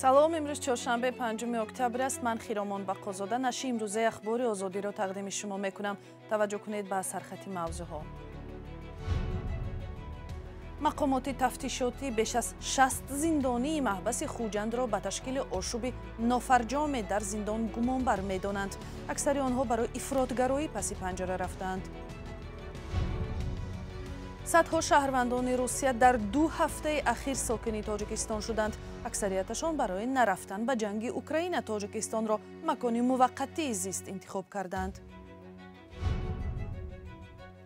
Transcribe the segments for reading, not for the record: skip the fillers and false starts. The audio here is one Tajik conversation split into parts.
Салом, имрӯз чоршанбе 5 октябр аст. Ман Хиромон Бақозода нашри имрӯзаи Ахбори Озодиро тақдими шумо мекунам. Таваҷҷӯҳ кунед ба сархати мавзӯъҳо. Мақомоти тафтишотӣ беш аз 60 зиндонии маҳбаси Хуҷандро ба ташкили ошӯби нофарҷоме дар зиндон гумонбар медонанд. Аксари онҳо барои ифротгароӣ паси панҷара рафтаанд. Садҳо шаҳрвандони Русия дар 2 ҳафтаи ахир сокини Тоҷикистон шуданд. Аксарияташон барои нарафтан ба ҷанги Украина Тоҷикистонро макони муваққатии зист интихоб карданд.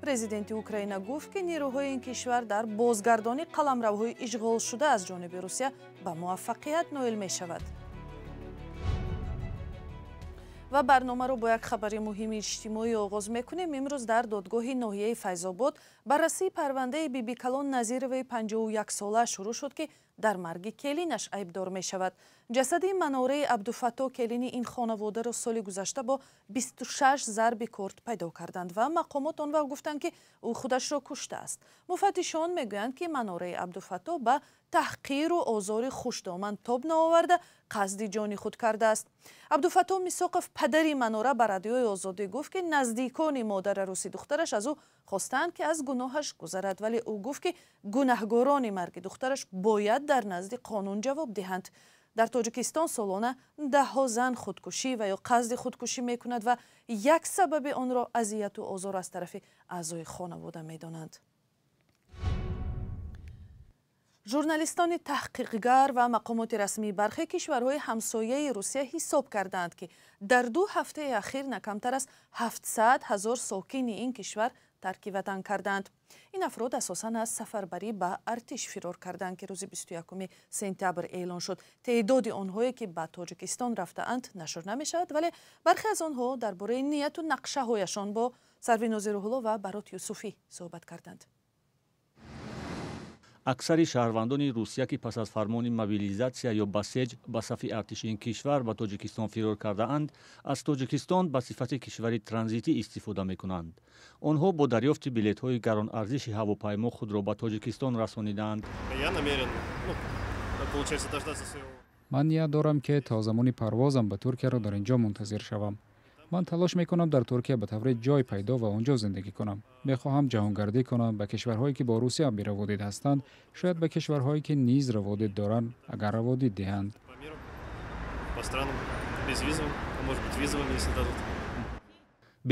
Президенти Украина гуфт, ки нерӯҳои ин кишвар дар бозгардони қаламравҳои ишғолшуда аз ҷониби Русия ба муваффақият ноил мешавад. Ва барномаро бо як хабари муҳими иҷтимоӣ оғоз мекунем. Имрӯз дар додгоҳи ноҳияи Файзобод баррасии парвандаи Бибикалон Назироваи 51-сола шурӯъ шуд, ки дар марги келинаш айбдор мешавад. Ҷасади Манораи Абдуфатто келини ин хонаводаро соли гузашта бо 26 зарби корд пайдо карданд ва мақомот он вақт гуфтанд, ки ӯ худашро куштааст. Муфаттишон мегӯянд, ки Манораи Абдуфатто ба таҳқиру озори хушдоман тоб наоварда қасди ҷони худ кардааст. Абдуфатто Мисоқов, падари Манора, ба Радиои Озодӣ гуфт, ки наздикони модараруси духтараш аз ӯ хостанд, ки аз гуноҳаш гузарад, вале ӯ гуфт, ки гунаҳгорони марги духтараш бояд дар назди қонун ҷавоб диҳанд. Дар Тоҷикистон солона даҳҳо зан худкушӣ ва ё қасди худкушӣ мекунад ва як сабаби онро азияту озор аз тарафи аъзои хонавода медонанд. Журналистони таҳқиқгар ва мақомоти расмии бархе кишварҳои ҳамсояи Русия ҳисоб кардаанд, ки дар 2 ҳафтаи ахир на камтар аз 700 ҳазор сокини ин кишвар тарки ватан карданд. Ин афрод асосан аз сафарбарӣ ба артиш фирор карданд, ки рӯзи 21 сентябр эълон шуд. Теъдоди онҳое, ки ба Тоҷикистон рафтаанд, нашр намешавад, вале бархе аз онҳо дар бораи нияту нақшаҳояшон бо Сарвинози Рӯҳулло ва Барот Юсуфӣ суҳбат карданд. Аксари шаҳрвандони Русия, ки пас аз фармони мобилизатсия ё басеҷ ба сафи артиши ин кишвар ба Тоҷикистон фирор кардаанд, аз Тоҷикистон ба сифати кишвари транзитӣ истифода мекунанд. Онҳо бо дарёфти билетҳои гаронарзиши ҳавопаймо худро ба Тоҷикистон расонидаанд. Ман ният дорам, ки то замони парвозам ба Туркияро дар ин ҷо мунтазир шавам. Ман талош мекунам дар Туркия ба таври ҷой пайдо ва онҷо зиндагӣ кунам. Мехоҳам ҷаҳонгардӣ кунам ба кишварҳое, ки бо Русия бераводид ҳастанд, шояд ба кишварҳое, ки низ раводид доранд, агар раводид диҳанд.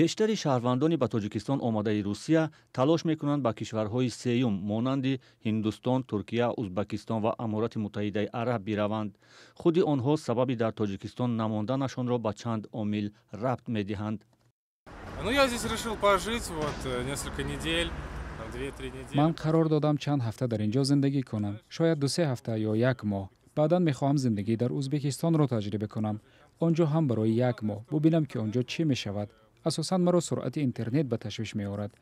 Бештари шаҳрвандони ба Тоҷикистон омадаи Русия талош мекунанд ба кишварҳои сеюм монанди Ҳиндустон, Туркия, Узбакистон ва Аморати Муттаҳидаи Араб бираванд. Худи онҳо сабаби дар Тоҷикистон намонданашонро ба чанд омил рабт медиҳанд. Ман қарор додам чанд ҳафта дар ин ҷо зиндагӣ кунам, шояд 2-3 ҳафта ё як моҳ. Баъдан мехоҳам зиндагӣ дар Узбекистонро таҷриба кунам. Он ҷо ҳам барои як моҳ бубинам, ки он ҷо чӣ мешавад. Асосан маро суръати интернет ба ташвиш меорад.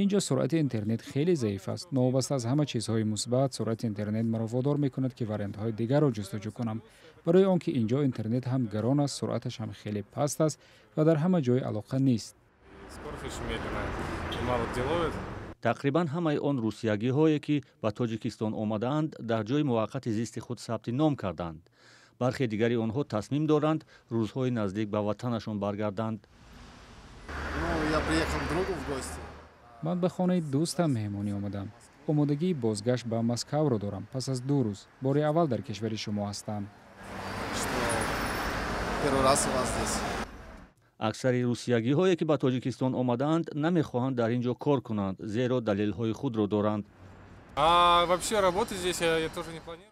Ин ҷо суръати интернет хеле заиф аст. Новобаста аз ҳама чизҳои мусбат, суръати интернет маро водор мекунад, ки вариантҳои дигарро ҷустуҷӯ кунам. Барои он ки ин ҷо интернет ҳам гарон аст, суръаташ ҳам хеле паст аст ва дар ҳама ҷой алоқа нест. Тақрибан ҳамаи он русиягиҳое, ки ба Тоҷикистон омадаанд, дар ҷои муваққати зисти худ сабти ном карданд. Бархе дигари онҳо тасмим доранд рӯзҳои наздик ба ватанашон баргарданд. Ман ба хонаи дӯстам меҳмонӣ омадам. Омодагии бозгашт ба Москавро дорам. Пас аз 2 рӯз бори аввал дар кишвари шумо ҳастам. Аксари русиягиҳое, ки ба Тоҷикистон омадаанд, намехоҳанд дар ин ҷо кор кунанд, зеро далелҳои худро доранд.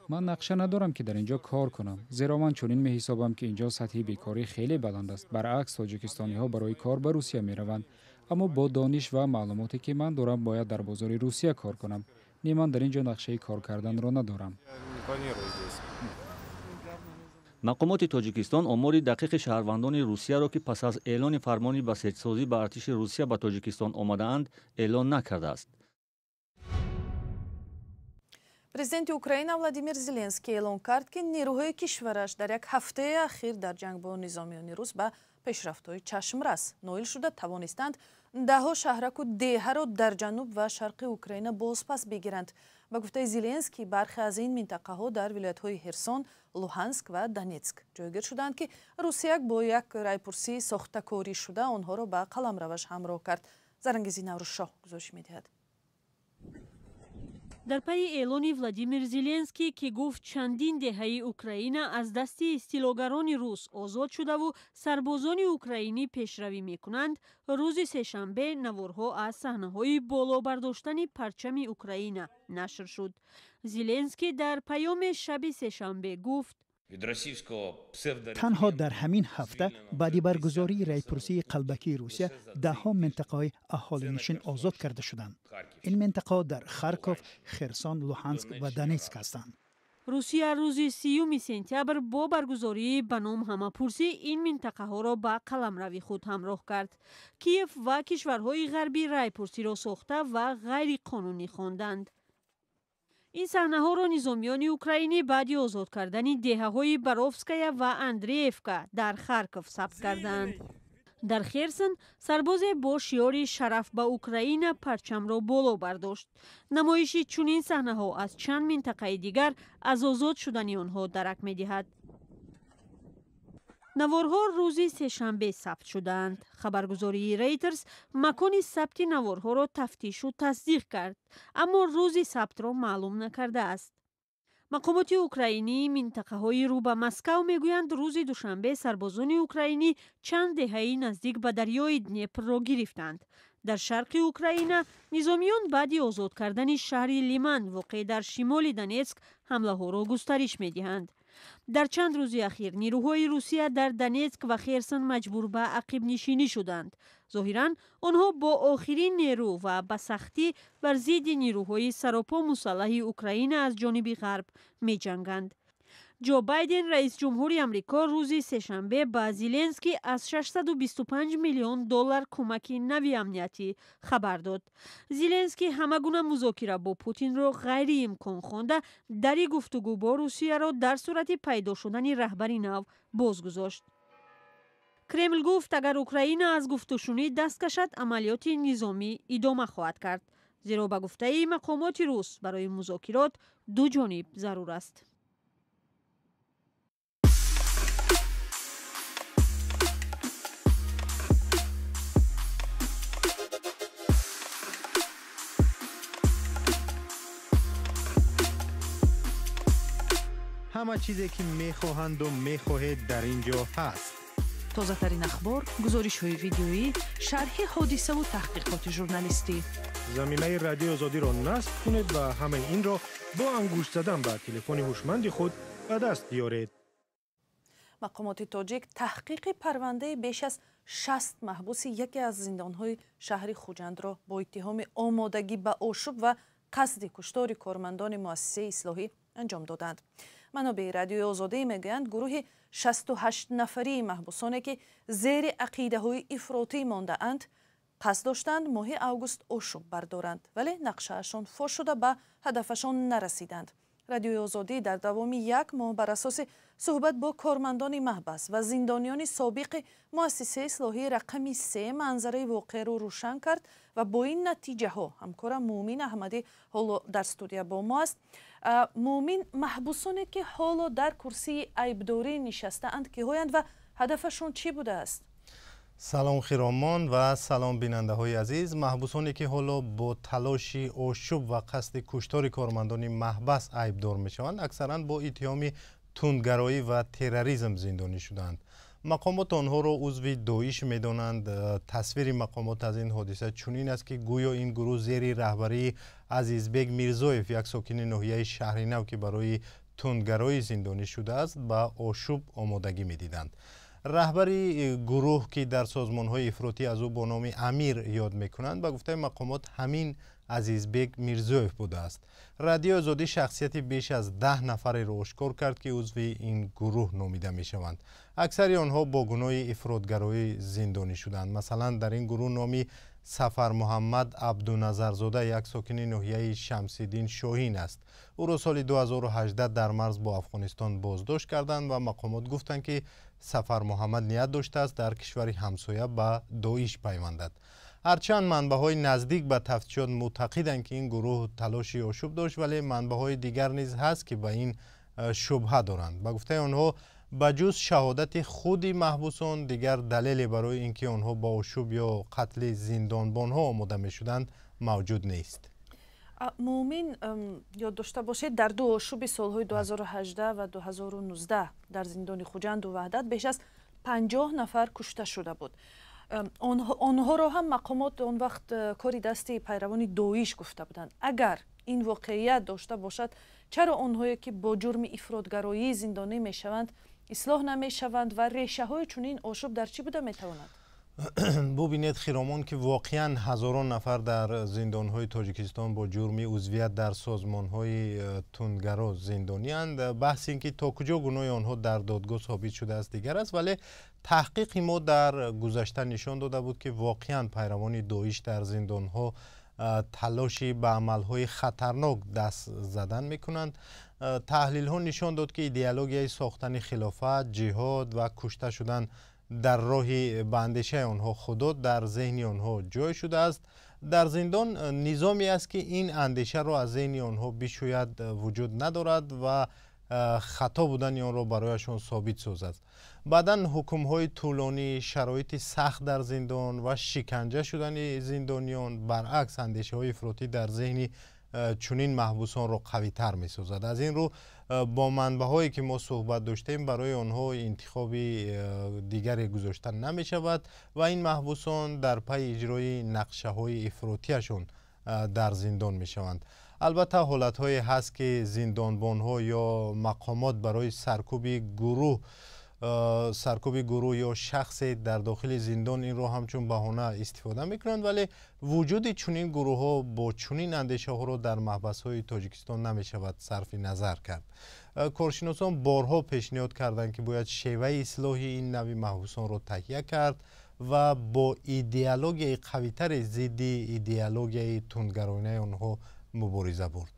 Ман нақша надорам, ки дар ин ҷо кор кунам, зеро ман чунин меҳисобам, ки ин ҷо сатҳи бекорӣ хеле баланд аст. Баръакс, тоҷикистониҳо барои кор ба Русия мераванд. Аммо бо дониш ва маълумоте, ки ман дорам, бояд дар бозори Русия кор кунам. Не, ман дар ин ҷо нақшаи кор карданро надорам. Мақомоти Тоҷикистон омори дақиқи шаҳрвандони Русияро, ки пас аз эълони фармони басеҷсозӣ ба артиши Русия ба Тоҷикистон омадаанд, эълон накардааст. Президенти Украина Владимир Зеленский эълон кард, ки нерӯҳои кишвараш дар як ҳафтаи ахир дар ҷанг бо низомиёни рус ба пешрафтҳои чашмрас ноил шуда тавонистанд даҳҳо шаҳраку деҳаро дар ҷануб ва шарқи Украина бозпас бигиранд. Ба гуфтаи Зеленский, бархе аз ин минтақаҳо дар вилоятҳои Херсон, Луҳанск ва Донецк ҷойгир шуданд, ки Русия бо як райпурсии сохтакорӣ шуда онҳоро ба қаламраваш ҳамроҳ кард. Зарангези Наврӯзшоҳ гузориш медиҳад. Дар пайи эълони Владимир Зеленский, ки гуфт чандин деҳаи Украина аз дасти истилогарони рус озод шудаву сарбозони украинӣ пешравӣ мекунанд, рӯзи сешанбе наворҳо аз саҳнаҳои боло бардоштани парчами Украина нашр шуд. Зеленский дар паёми шаби сешанбе гуфт: Танҳо дар ҳамин ҳафта баъди баргузории райпурсии қалбакии Русия даҳҳо минтақаҳои аҳолинишин озод карда шуданд. Ин минтақаҳо дар Харков, Херсон, Луҳанск ва Донецк ҳастанд. Русия рӯзи 30 сентябр бо баргузории ба ном ҳамапурсӣ ин минтақаҳоро ба қаламрави худ ҳамроҳ кард. Киев ва кишварҳои ғарбӣ райпурсиро сохта ва ғайриқонунӣ хонданд. Ин саҳнаҳоро низомиёни украинӣ баъди озод кардани деҳаҳои Боровская ва Андреевка дар Харков сабт карданд. Дар Херсон сарбозе бо шиори «Шараф ба Украина» парчамро боло бардошт. Намоиши чунин саҳнаҳо аз чанд минтақаи дигар аз озод шудани онҳо дарак медиҳад. Наворҳо рӯзи сешанбе сабт шудаанд. Хабаргузории Рейтерс макони сабти наворҳоро тафтишу тасдиқ кард, аммо рӯзи сабтро маълум накардааст. Мақомоти украинии минтақаҳои рӯ ба Москав мегӯянд, рӯзи душанбе сарбозони украинӣ чанд деҳаи наздик ба дарёи Днепрро гирифтанд. Дар шарқи Украина низомиён баъди озод кардани шаҳри Лиман, воқеъ дар шимоли Донецк, ҳамлаҳоро густариш медиҳанд. Дар чанд рӯзи ахир нирӯҳои Русия дар Донецк ва Херсон маҷбур ба ақибнишинӣ шуданд. Зоҳиран, онҳо бо охирин нерӯ ва ба сахтӣ бар зидди нирӯҳои саропо мусаллаҳи Украина аз ҷониби ғарб меҷанганд. Ҷо Байден, раисҷумҳури Амрико, рӯзи сешанбе ба Зеленский аз 625 миллион доллар кӯмаки нави амниятӣ хабар дод. Зеленский ҳама гуна музокира бо Путинро ғайриимкон хонда, дари гуфтугӯ бо Русияро дар сурати пайдо шудани раҳбари нав боз гузошт. Кремл гуфт, агар Украина аз гуфтушунид даст кашад, амалиёти низомӣ идома хоҳад кард, зеро ба гуфтаи мақомоти рус барои музокирот ду ҷониб зарур аст. Ҳама чизе ки мехоҳанду мехоҳед дар ин ҷо ҳаст. Тозатарин ахбор, гузоришҳои видеоӣ, шарҳи ҳодисаву таҳқиқоти журналистӣ. Заминаи Радиои Озодиро насб кунед ва ҳамаи инро бо ангушт задан ба телефони ҳушманди худ ба даст биёред. Мақомоти тоҷик таҳқиқи парвандаи беш аз 60 маҳбуси яке аз зиндонҳои шаҳри Хуҷандро бо иттиҳоми омодагӣ ба ошӯб ва қасди куштори кормандони муассисаи ислоҳӣ анҷом доданд. Манобеи Радиои Озодӣ мегӯянд, гурӯҳи 68 нафарии маҳбусоне, ки зери ақидаҳои ифротӣ мондаанд, қасд доштанд моҳи август ошӯб бардоранд, вале нақшаашон фош шуда ба ҳадафашон нарасиданд. Радиои Озодӣ дар давоми як моҳ бар асоси суҳбат бо кормандони маҳбас ва зиндониёни собиқи муассисаи ислоҳии рақами 3 манзараи воқеаро рӯшан кард ва бо ин натиҷаҳо ҳамкорам Муъмин Аҳмадӣ ҳоло дар студия бо мо аст. Муъмин, маҳбусоне ки ҳоло дар курсии айбдорӣ нишастаанд киҳоянд ва ҳадафашон чӣ будааст? Салом Хиромон ва салом бинандаҳои азиз. Маҳбусоне ки ҳоло бо талоши ошӯб ва қасди куштори кормандони маҳбас айбдор мешаванд, аксаран бо иттиҳоми тундгароӣ ва терроризм зиндонӣ шуданд. Мақомот онҳоро узви Доиш медонанд. Тасвири мақомот аз ин ҳодиса чунин аст, ки гӯё ин гурӯҳ зери раҳбарии Азизбек Мирзоев, як сокини ноҳияи Шаҳринав, ки барои тундгароӣ зиндонӣ шудааст, ба ошӯб омодагӣ медиданд. Раҳбари гурӯҳ, ки дар созмонҳои ифротӣ аз ӯ бо номи Амир ёд мекунанд, ба гуфтаи мақомот ҳамин Азизбек Мирзоев будааст. Радиои Озодӣ шахсияти беш аз 10 нафареро ошкор кард, ки узви ин гурӯҳ номида мешаванд. Аксари онҳо бо гуноҳи ифротгароӣ зиндонӣ шуданд. Масалан, дар ин гурӯҳ номи Сафармуҳаммад Абдуназарзода, як сокини ноҳияи Шамсиддин Шоҳин аст. Ӯро соли 2018 дар марз бо Афғонистон боздошт карданд ва мақомот гуфтанд, ки Сафармуҳаммад ният доштааст дар кишвари ҳамсоя ба Доиш пайвандад. Ҳарчанд манбаъҳои наздик ба тафтишот мӯътақиданд, ки ин гурӯҳ талоши ошӯб дошт, вале манбаъҳои дигар низ ҳаст, ки ба ин шубҳа доранд. Ба гуфтаи онҳо, ба ҷуз шаҳодати худи маҳбусон дигар далеле барои ин ки онҳо ба ошӯб ё қатли зиндонбонҳо омода мешуданд, мавҷуд нест. Муъмин, ёд дошта бошед, дар ду ошӯби солҳои 2018 ва 2019 дар зиндони Хуҷанду Ваҳдат беш аз 50 нафар кушта шуда буд. Онҳоро ҳам мақомот он вақт кори дасти пайравони Доиш гуфта буданд. Агар ин воқеият дошта бошад, чаро онҳое ки бо ҷурми ифротгароӣ зиндонӣ мешаванд, ислоҳ намешаванд ва решаҳои чунин ошӯб дар чӣ буда метавонад? Бубинед, Хиромон, ки воқеан ҳазорон нафар дар зиндонҳои Тоҷикистон бо ҷурми узвият дар созмонҳои тундгаро зиндонианд. Баҳси ин ки то куҷо гуноҳи онҳо дар додгоҳ собит шудааст, дигар аст, вале таҳқиқи мо дар гузашта нишон дода буд, ки воқеан пайравони Доиш дар зиндонҳо талоши ба амалҳои хатарнок даст задан мекунанд. Таҳлилҳо нишон дод, ки идеологияи сохтани хилофат, ҷиҳод ва кушта шудан дар роҳи ба андешаи онҳо Худо дар зеҳни онҳо ҷой шудааст. Дар зиндон низоме аст, ки ин андешаро аз зеҳни онҳо бишӯяд вуҷуд надорад ва хато будани онро барояшон собит созад. Баъдан ҳукмҳои тӯлонӣ, шароити сахт дар зиндон ва шиканҷа шудани зиндониён баръакс андешаҳои ифротӣ дар зеҳни чунин маҳбусонро қавитар месозад. Аз ин рӯ, бо манбаъҳое ки мо суҳбат доштем, барои онҳо интихоби дигаре гузошта намешавад ва ин маҳбусон дар пайи иҷрои нақшаҳои ифротиашон дар зиндон мешаванд. Албатта, ҳолатҳое ҳаст, ки зиндонбонҳо ё мақомот барои саркӯби гурӯҳ ё шахсе дар дохили зиндон инро ҳамчун баҳона истифода мекунанд, вале вуҷуди чунин гурӯҳҳо бо чунин андешаҳоро дар маҳбасҳои Тоҷикистон намешавад сарфи назар кард. Коршиносон борҳо пешниҳод карданд, ки бояд шеваи ислоҳи ин нави маҳбусонро таҳия кард ва бо идеологияи қавитаре зидди идеологияи тундгаронаи онҳо мубориза бурд.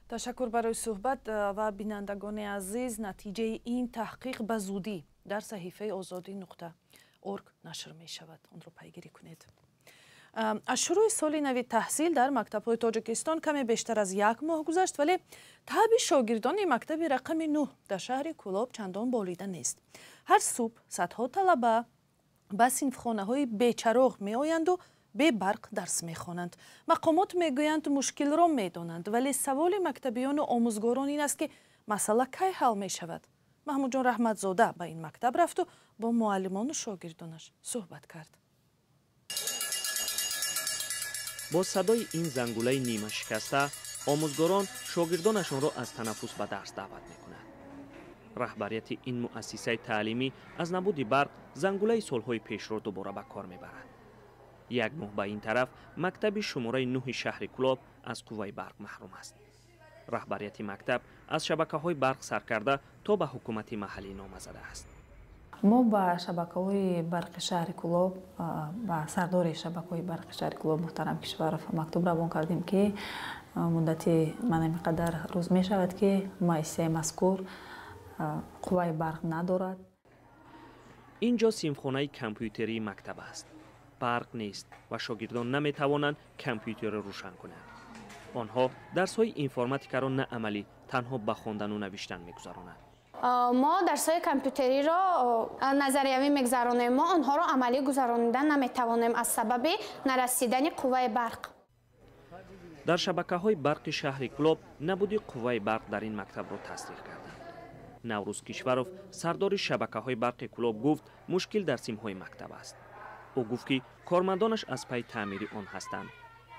Ташаккур барои суҳбат. Ва бинандагони азиз, натиҷаи ин таҳқиқ ба зудӣ дар саҳифаи озодӣ.org нашр мешавад, онро пайгирӣ кунед. Аз шурӯи соли нави таҳсил дар мактабҳои Тоҷикистон каме бештар аз як моҳ гузашт, вале таъби шогирдони мактаби рақами 9 дар шаҳри Кӯлоб чандон болида нест. Ҳар субҳ садҳо талаба ба синфхонаҳои бечароғ меоянду бебарқ дарс мехонанд. Мақомот мегӯянд, мушкилро медонанд, вале саволи мактабиёну омӯзгорон ин аст, ки масъала кай ҳал мешавад? Маҳмудҷон Раҳматзода ба ин мактаб рафту бо муаллимону шогирдонаш суҳбат кард. Бо садои ин зангулаи нимашикаста омӯзгорон шогирдонашонро аз танаффус ба дарс даъват мекунанд. Раҳбарияти ин муассисаи таълимӣ аз набуди барқ зангулаи солҳои пешро дубора ба кор мебарад. Як моҳ ба ин тараф мактаби шумораи 9-и шаҳри Кӯлоб аз қувваи барқ маҳрум аст. Раҳбарияти мактаб аз шабакаҳои барқ сар карда то ба ҳукумати маҳаллӣ нома задааст. Мо ба шабакаҳои барқи шаҳри Кӯлоб, ба сардори шабакаҳои барқи шаҳри Кӯлоб муҳтарам Кишваров мактуб равон кардем, ки муддати мана ин қадар рӯз мешавад, ки муассисаи мазкур қувваи барқ надорад. Ин ҷо синфхонаи компютерии мактаб аст. Барқ нест ва шогирдон наметавонанд компютерро рӯшан кунанд. Онҳо дарсҳои информатикаро на амалӣ, танҳо ба хондану навиштан мегузаронанд. Мо дарсҳои компютериро назариявӣ мегузаронем, мо онҳоро амалӣ гузаронида наметавонем аз сабаби нарасидани қувваи барқ. Дар шабакаҳои барқи шаҳри Кӯлоб набуди қувваи барқ дар ин мактабро тасдиқ карданд. Наврӯз Кишваров, сардори шабакаҳои барқи Кӯлоб, гуфт, мушкил дар симҳои мактаб аст. Ӯ гуфт, ки кормандонаш аз пайи таъмири он ҳастанд,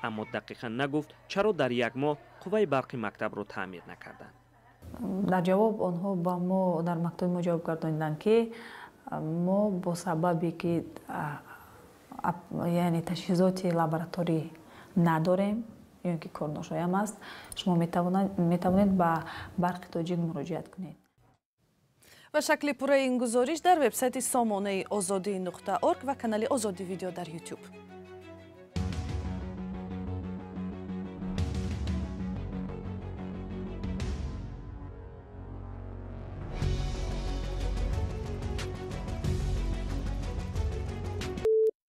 аммо дақиқан нагуфт, чаро дар як моҳ қувваи барқи мактабро таъмир накарданд. Дар ҷавоб онҳо ба мо дар мактуби мо ҷавоб гардониданд, ки мо бо сабабе ки яъне таҷҳизоти лабораторӣ надорем. ё ин ки корношоям аст, шумо метавонед ба Барқи Тоҷик муроҷиат кунед. Ва шакли пурраи ин гузориш дар вебсайти сомонаи озодӣ.орг ва канали Озодӣ Видео дар Ютуб.